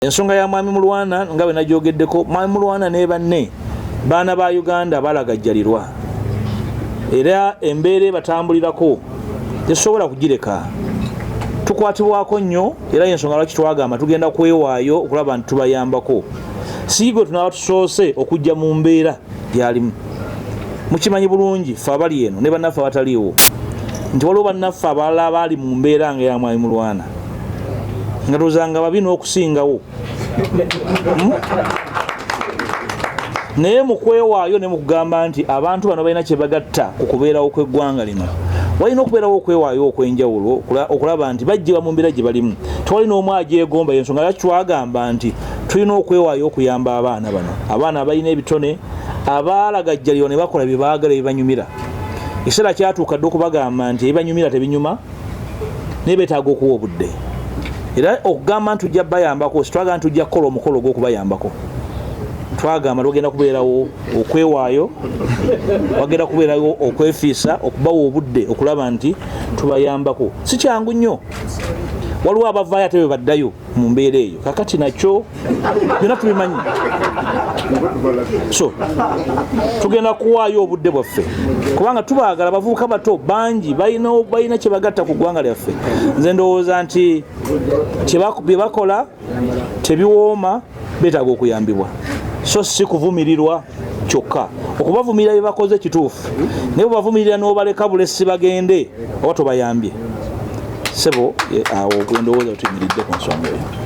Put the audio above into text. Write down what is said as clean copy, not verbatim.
Ensonga ya Mwami Mulwana nga bwe nagyogeddeko, Mwami Mulwana ne banne baana ba Uganda balagajjalirwa era embeera ebatambulirako tetusobola kugireka. Tukwatibwako nnyo era y'ensonga lwaki twagamba tugenda kwewaayo okulaba nti tubayambako. Si gwe tunaaba tusoose okujja mu mbeera gy'alimu. Mukimanyi bulungi ffe abali eno ne bannaffe abataliiwo nti waliwo bannaffe abalala abaali mu mbeera nga ya Mwami Mulwana nga ndowooza nga babi n'okusingawo. Naye mu kwewaayo ne mu kugamba nti abantu bano balina kye bagatta ku kubeerawo kw'eggwanga lino, walina okubeerawo okwewaayo okw'enjawulo okulaba nti baggyibwa mu mbeera gye balimu. Tewali n'omu agyegomba. Y'ensonga lwaki twagamba nti tulina okwewaayo okuyamba abaana bano, abaana abalina ebitone, abaalagajjalirwa ne bakola bye baagala ebibanyumira. Ekiseera kyatuuka dda okubagamba nti ebibanyumira tebinyuma, naye beetaaga okuwa obudde. Era okugamba nti tujja bayambako, sitwagamba nti tujja kukola omukolo ogw'okubayambako. Twagamba tugenda kubeerawo okwewaayo, wagenda kubeerawo okwefiisa, okubawa obudde okulaba nti tubayambako. Si kyangu nnyo, waliwo abavaayo ate bwe baddayo mu mbeera eyo. Kakati nakyo byonna tubimanyi, so tugenda kuwaayo obudde bwaffe kubanga tubaagala. Abavubuka bato bangi balina kye bagatta ku ggwanga lyaffe. Nze ndowooza nti bye bakola tebiwooma, beetaaga okuyambibwa, so si kuvumirirwa kyokka. Okubavumirira bye bakoze kituufu, naye bwebavumirira n'obaleka bulesi bagende, oba tobayambye. Sebo, awo gwendowooza tuyimiridde ku nsonga eyo.